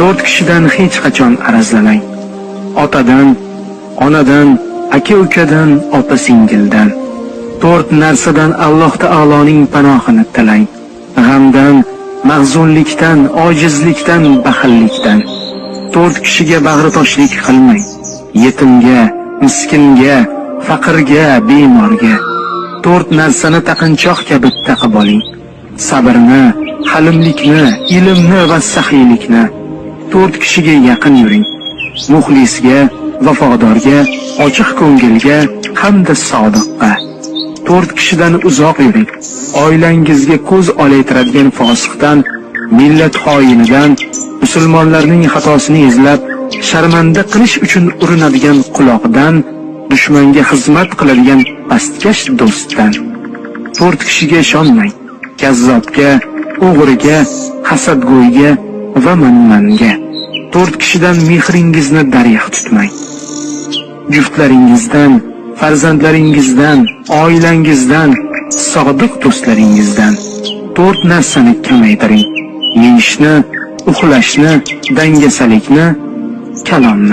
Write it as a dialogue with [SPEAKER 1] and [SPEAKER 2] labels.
[SPEAKER 1] To'rt kishidan hech qachon arazlamang. Otadan, onadan, aka-ukadan, opa-singildan. To'rt narsadan Alloh taoloning panohini tilang. G'amdan, mahzunlikdan, ojizlikdan, baxillikdan. To'rt kishiga bag'ritoshlik qilmang. Yetimga, miskinga, faqirga, bemorga. To'rt narsani taqinchoq kabi taqib oling. Sabrni, halimlikni, ilmni va saxiylikni. To'rt kishiga yaqin yuring. Muxlisga, vafodorga, ochiq ko'ngilga hamda sodiqqa. To'rt kishidan uzoq yuring. Oilangizga ko'z olaytiradigan fosiqdan, millat xoinidan, musulmonlarning xatosini izlab, sharmanda qilish uchun urinadigan quloqdan, dushmanga xizmat qiladigan pastkash do'stdan. To'rt kishiga ishonmang. Kazzobga, o'g'riga, hasadgo'yga va manmanga. To'rt kishidan mehringizni darig' tutmang. Juftlaringizdan, farzandlaringizdan, oilangizdan, sodiq do'stlaringizdan. To'rt narsani kamaytiring. Yeyishni, uxlashni, dangasalikni, kalomni.